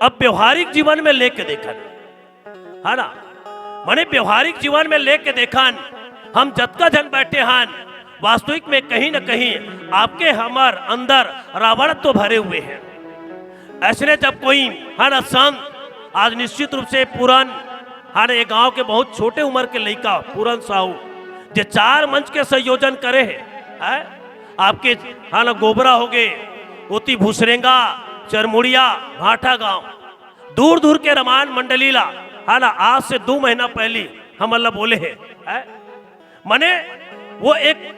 अब व्यवहारिक जीवन में लेके देखन, है ना, माने व्यवहारिक जीवन में लेके देखन, हम जतका झन बैठे हन, वास्तविक में कहीं न कहीं आपके हमर अंदर रावणत्व भरे हुए हैं। ऐसने जब कोई, है ना, संत, आज निश्चित रूप से पूरन, है ना, ये गांव के बहुत छोटे उम्र के लइका पूरन साहू, जे चार मंच के संयोजन करे हे, है? आपके, है ना, गोबरा हो गए, ओती भुसरेंगा, चरमुड़िया, भाटा गांव, दूर दूर के रामायण मंडली ला, है ना, आज से दो महीना पहली हमन ला बोले हे, है? माने वो एक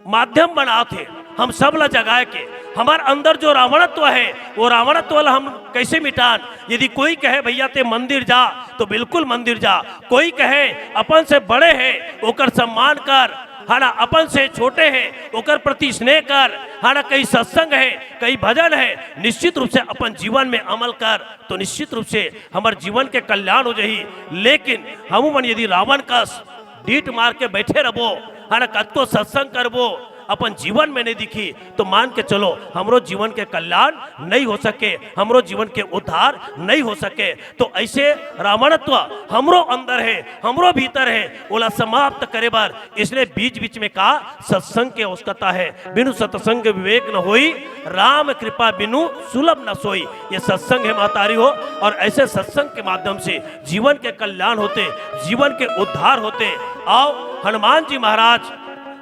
माध्यम बनात हे हम सब ला जगाए के। हमर अंदर जो रावणत्व हे, वो रावणत्व ला हम कैसे मिटान? यदि कोई कहे, "भैया, ते मंदिर जा," तो बिल्कुल मंदिर जा। कोई कहे, अपन से बड़े हे, ओकर सम्मान कर, है ना, अपन से छोटे हे, ओकर प्रति स्नेह कर, है ना, कहीं सत्संग हे, कहीं भजन हे, निश्चित रूप से अपन जीवन में अमल कर, तो निश्चित रूप से हमर जीवन के कल्याण हो जही। लेकिन हमू मन यदि रावण कस डीठ मार के बैठे रहिबो, है ना, कतको सत्संग करबो, अपन जीवन में नहीं दिखी, तो मान के चलो, हमरो जीवन के कल्याण नहीं हो सके, हमरो जीवन के उद्धार नहीं हो सके। तो ऐसे रावणत्व हमरो अंदर हे, हमरो भीतर हे, ओला समाप्त करे बर इसने बीच बीच में का सत्संग के आवश्यकता हे। बिनु सत्संग विवेक न होई, राम कृपा बिनु सुलभ न सोई। ये सत्संग हे महतारी हो, और ऐसे सत्संग के माध्यम से जीवन के कल्याण होथे, जीवन के उद्धार होथे। अउ हनुमान जी महाराज,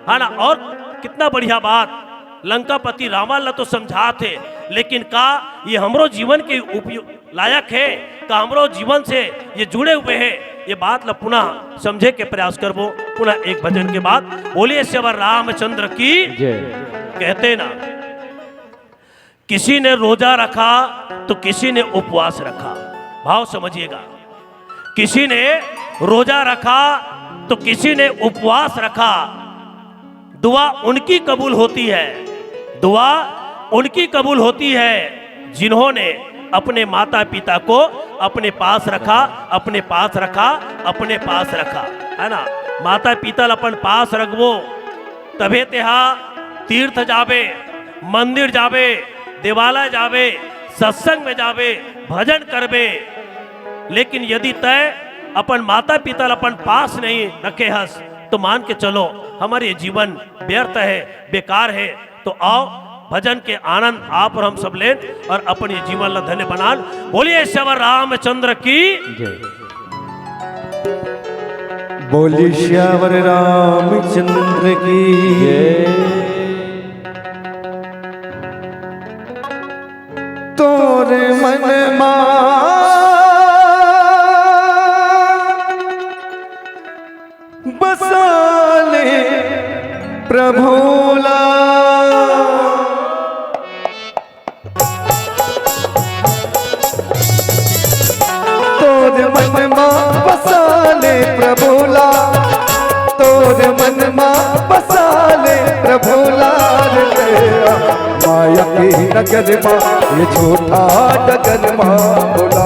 है ना, और कितना बढ़िया बात, लंकापति रावण ला तो समझात हे, लेकिन का ये हमरो जीवन के उपयो-, लायक हे? का हमरो जीवन से ये जुड़े हुए हे? ये बात ला पुनः समझे के प्रयास करबो, पुनः एक भजन के बाद। बोलिए सियावर रामचंद्र की जय। कहते ना, किसी ने रोजा रखा तो किसी ने उपवास रखा। भाव समझिएगा, किसी ने रोजा रखा तो किसी ने उपवास रखा, दुआ उनकी कबूल होती है, दुआ उनकी कबूल होती है जिन्होंने अपने माता पिता को अपने पास रखा, अपने पास रखा, अपने पास रखा, है ना। माता पिता ल अपन पास रखबो, तभे तेहा तीर्थ जाबे, मंदिर जाबे, देवालय जाबे, सत्संग में जाबे, भजन करबे। लेकिन यदि तय अपन माता पिता ल अपन पास नहीं रखे हस, तो मान के चलो, हमर ये जीवन व्यर्थ हे, बेकार हे। तो आओ, भजन के आनंद आप और हम सब लेन और अपन ये जीवन ला धन्य बनान। बोलिए सियावर रामचंद्र की जय। बोली सियावर रामचंद्र की जय। तोर मन मा बसा ले प्रभुला। तोर मन मा बसा ले प्रभुला, तोर मन मा बसा ले प्रभुला रे। माया के नगर मा ये झूठा डगर मा भोला।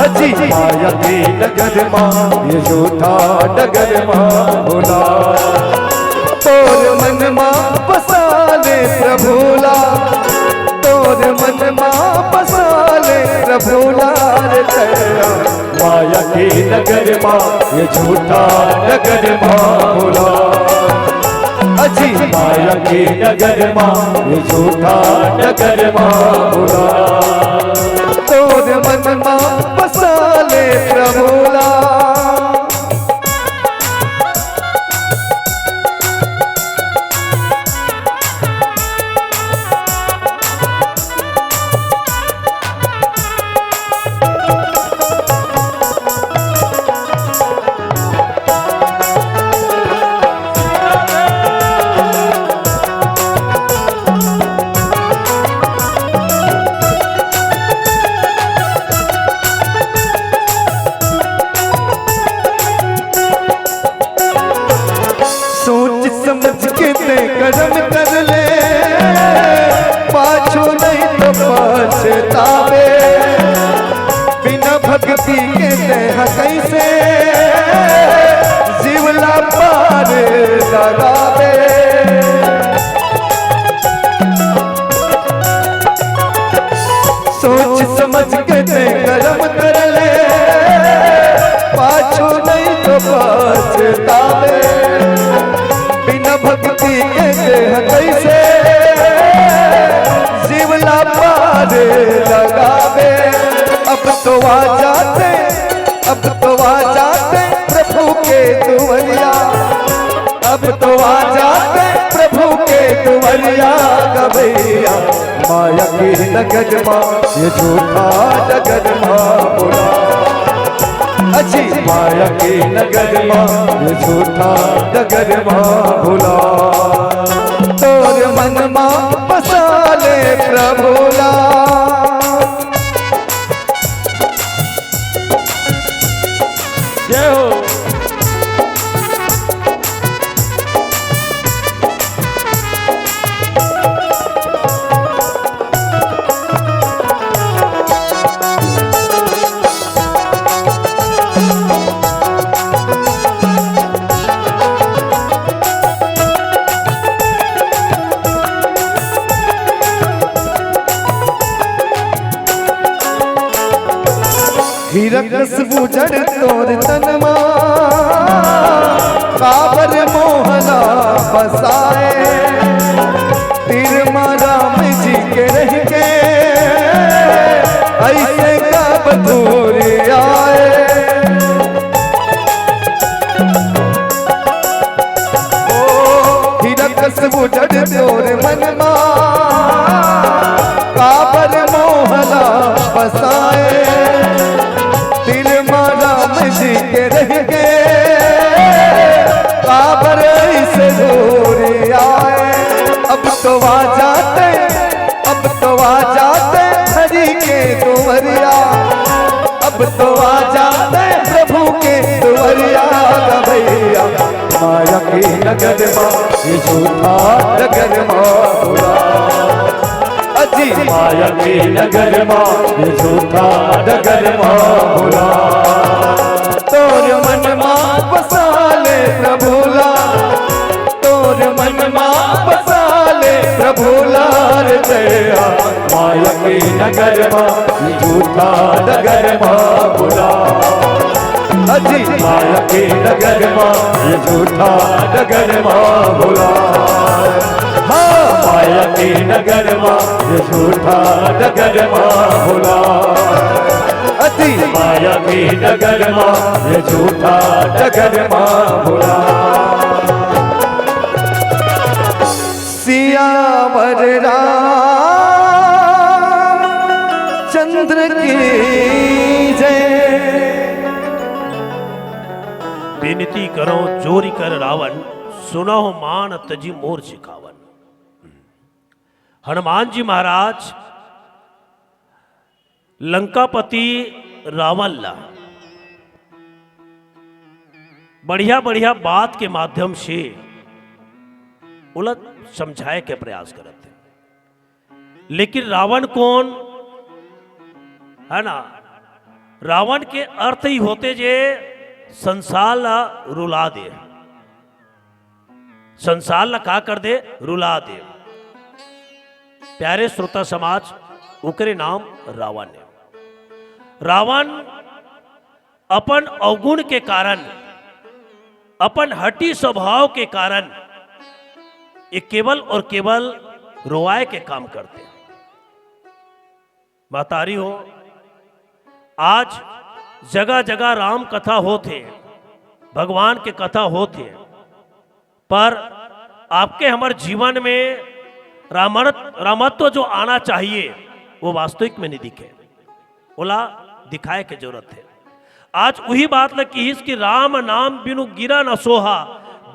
हजी माया के नगर मा ये झूठा डगर मा भोला। तोर मन मा बसा ले प्रभुला, तोर मन मा बसा ले प्रभुला रे। माया के नगर मा ये झूठा डगर मा भोला। अजी माया के नगर मा, ये झूठा नगर मा भोला। तोर मन मा बसा ले प्रभु ला। सोच समझ के ते करम कर ले, पाछू नहीं तो पछतावे। बिना भक्ति के ते ह कैसे जीवला पार लगावे। सोच समझ के ते करम कर ले, पाछू नहीं तो पछतावे। बिना भक्ति के ते ह कैसे जीवला पार लगावे। अब तो आ जाते, अब तो आ जाते प्रभु के दुआरिया। अब तो आ जाते प्रभु के दुआरिया गवैया। माया के नगर मा ये झूठा डगर मा भोला। अजी माया के नगर मा ये झूठा डगर मा भोला। तोर मन मा बसा ले प्रभु ला। जय हो। हीरा कस उजड़ तोर तन मा, काबर मोहला बसाए। तीर मा राम जी के रह के, ऐसे कब दूर आए। ओ, हीरा कस उजड़ तोर मन मा, काबर मोहला बसाए। दिल मा राम जी के रह के, काबर ऐसे दूर आए। अब तो आ जाते, अब तो आ जाते हरि के दुआरिया। अब तो आ जाते प्रभु के दुआरिया गवैया। माया के नगर मा ये झूठा डगर मा भोला। अजी माया के नगर मा ये झूठा डगर मा भोला। तोर मन मा बसा ले प्रभु ला। तोर मन मा बसा ले प्रभु लाल दया। माया के नगर मा ये झूठा डगर मा भोला। अजी माया के नगर मा ये झूठा डगर मा भोला। हाँ, माया के नगर मा ये झूठा डगर मा भोला। अजी माया के नगर मा ये झूठा डगर मा भोला। सियावर रामचंद्र की जय। बिनती करो जोरि कर रावण, सुनहु मान तजि मोर सिखावन। हनुमान जी महाराज लंकापति रावण ला बढ़िया बढ़िया बात के माध्यम से ओला समझाए के प्रयास करत हे। लेकिन रावण कोन हे ना? रावण के अर्थ ही होथे जे संसार ला रुला दे। संसार ला का कर दे? रुला दे। प्यारे श्रोता समाज, ओकरे नाम रावण हे। रावण अपन अवगुण के कारण, अपन हठी स्वभाव के कारण ये केवल और केवल रोवाए के काम करथे। महतारी हो, आज जगह जगह राम कथा होत हे, भगवान के कथा होत हे, पर आपके हमर जीवन में रामण-, रामत्व जो आना चाहिए, वो वास्तविक में नहीं दिखे। ओला दिखाए के जरूरत हे। आज उही बात ल किहिस कि राम नाम बिनु गिरा न सोहा,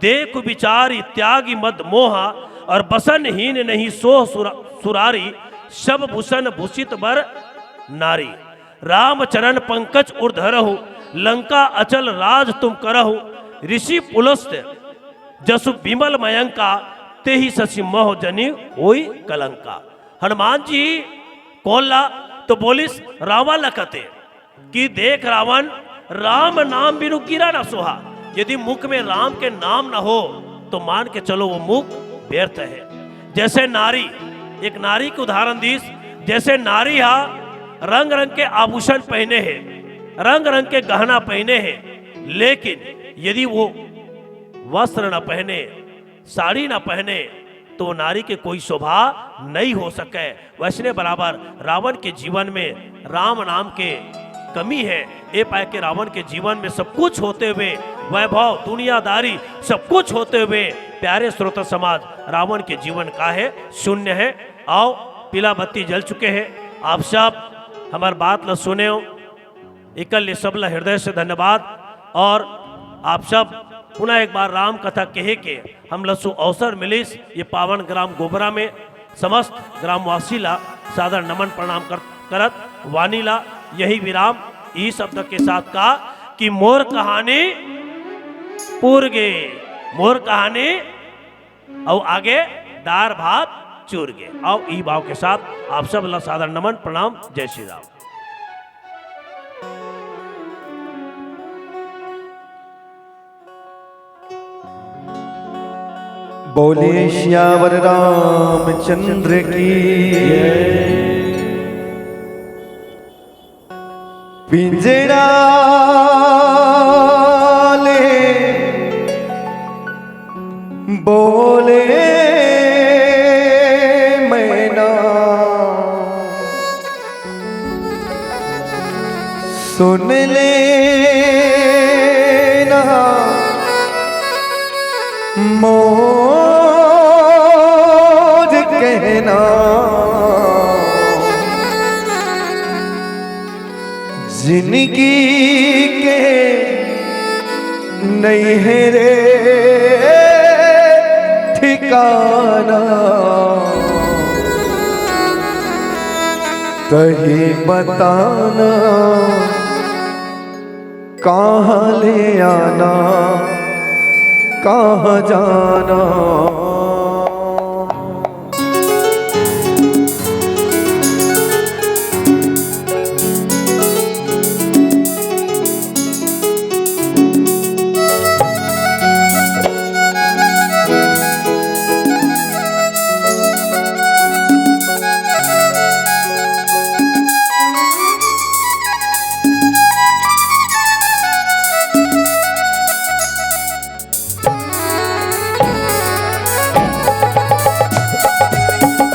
देख विचार त्यागी मद मोहा, और बसन हीन नहीं सोह सुरा-, सुरारी, सब भूषण भूषित बर नारी। राम चरण पंकज उर धरहु, लंका अचल राज तुम करहु, ऋषि पुलस्त जसु विमल मयंका, तेहि शशि मह जनि होई कलंका। हनुमान जी कोन ला? तो बोलिस रावण ला कथे कि देख रावण, राम नाम बिनु गिरा ना सोहा। यदि मुख में राम के नाम ना हो तो मान के चलो वो मुख व्यर्थ है। जैसे नारी, एक नारी के उदाहरण दीस, जैसे नारी हा रंग रंग के आभूषण पहने हे, रंग रंग के गहना पहने हे, लेकिन यदि वो वस्त्र न पहने, साड़ी न पहने, तो नारी के कोई शोभा नहीं हो सके। वैसने बराबर रावण के जीवन में राम नाम के कमी है। ए पाए के रावण के जीवन में सब कुछ होते हुए, वैभव, दुनियादारी, सब कुछ होते हुए, प्यारे श्रोता समाज, रावण के जीवन का है, शून्य है। आओ, पीला बत्ती जल चुके हैं, आप सब हमार बात ल सुने हो। एकर ले सबला हृदय से धन्यवाद। और आप सब पुनः एक बार राम कथा कहे के हम लसु अवसर मिलिस, ये पावन ग्राम गोबरा में समस्त ग्रामवासी ला सादर नमन प्रणाम कर, करत वाणी ला यही विराम ई शब्द के साथ का कि मोर कहानी पूर गे, मोर कहानी अउ आगे दार भात चूर गे। अउ ई भाव के साथ आप सब ला सादर नमन प्रणाम, जय श्री राम। बोले सियावर रामचंद्र की। पिंजड़ा ले बोले मैना, सुन ले ना मोर कहना। जिंदगी के नहीं है रे ठिकाना, तही बताना कहाँ ले आना, कहाँ जाना।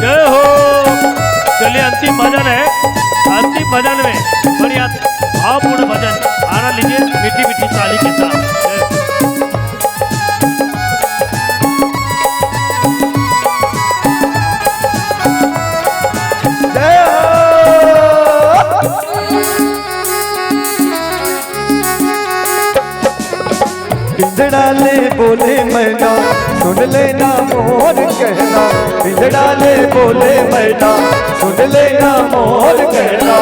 जय हो। चलिए, अंतिम भजन है। अंतिम भजन में बढ़िया भावपूर्ण भजन, आनंद लीजिए मीठी मीठी ताली के साथ। जय हो। जय हो। पिंजड़ा ले बोले मैना, सुन लेना मोर कहना। पिंजड़ा ले बोले मैना, सुन लेना मोर कहना।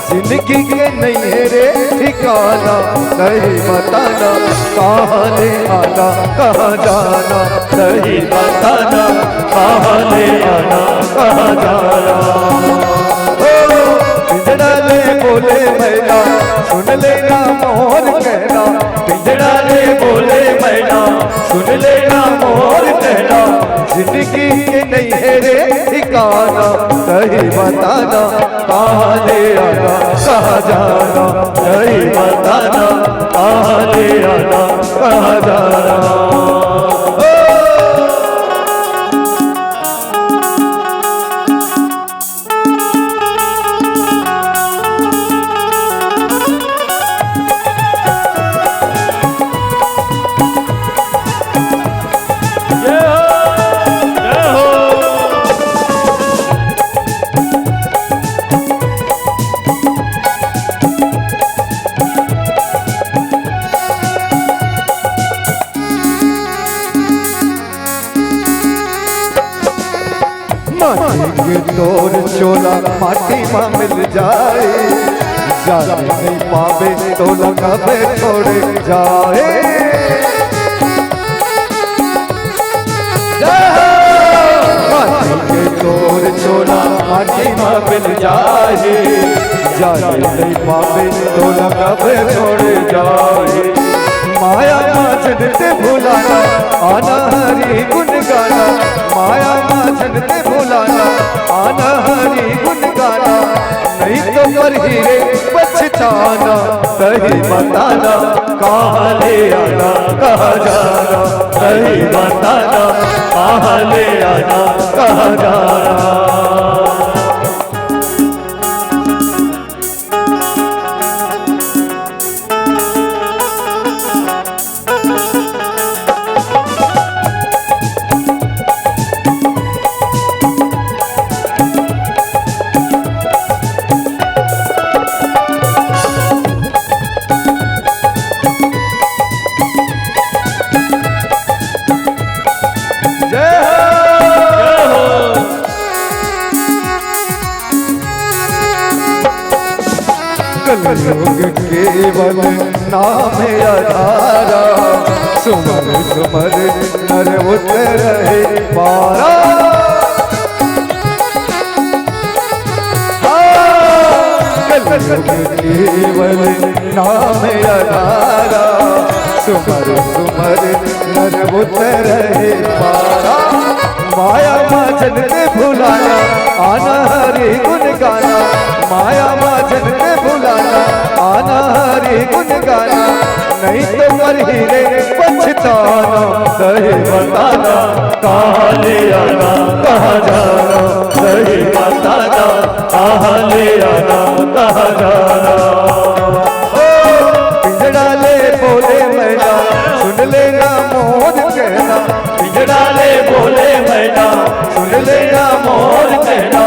जिंदगी के नहीं है रे ठिकाना, सही बताना कहाँ ले आना, कहाँ जाना। सही बताना कहाँ ले आना, कहाँ जाना। ओ, पिंजड़ा ले बोले मैना, सुन लेना मोर कहना। पिंजड़ा ले बोले मैना, सुन लेना मोर कहना। जिंदगी के नहीं है रे ठिकाना, सही बताना कहाँ ले आना, कहाँ जाना। सही बताना कहाँ ले आना, कहाँ जाना। ओ, माटी के तोर चोला माटी मा मिल जाए, जाने नहीं पावे तोला कबे छोड़ जाए। माटी के तोर चोला माटी मा मिल जाए, जाने नहीं पावे तोला कबे छोड़ जाए। माया मा झन ते भुलाना, आना हरि गुण गाना। माया मा झन ते भुलाना, आना हरि गुण गाना। नहीं तो पर ही रे पछताना, सही बताना, कहाँ ले आना, कहाँ जाना। सही बताना, कहाँ ले आना, कहाँ जाना। जय हो। जय हो। कलयुग केवल नाम आधारा, सुमर सुमर नर उतरहि पारा। हाँ, कलयुग केवल नाम आधारा, सुमर सुमर नर उतरहि पारा। माया मा झन ते भुलाना, आना हरि गुण गाना। माया मा झन ते भुलाना, आना हरि गुण गाना। नहीं तो पर ही रे पछताना, सही बताना, कहाँ ले आना, कहाँ जाना। सही बताना, कहाँ ले आना, कहाँ जाना। ओ, पिंजड़ा ले बोले मैना, सुन लेना मोर कहना। पिंजड़ा ले बोले मैना, सुन लेना मोर कहना।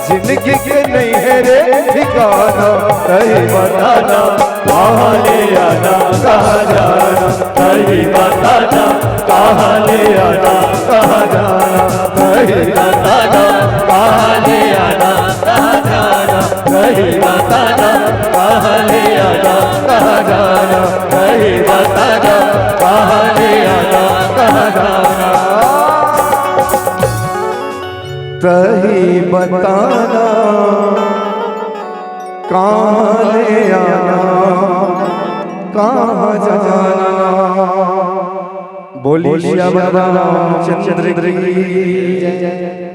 जिंदगी के नहीं है रे ठिकाना, सही बताना, कहाँ ले आना, कहाँ जाना। सही बताना, कहाँ ले आना, कहाँ जाना। सही बताना, कहाँ ले आना, कहाँ जाना। सही बताना, कहाँ ले आना, कहाँ जाना। सही बताना, कहाँ ले आना, कहाँ जाना। सही बताना, कहाँ ले आना, कहाँ जाना। बोली सियावर रामचंद्र की जय।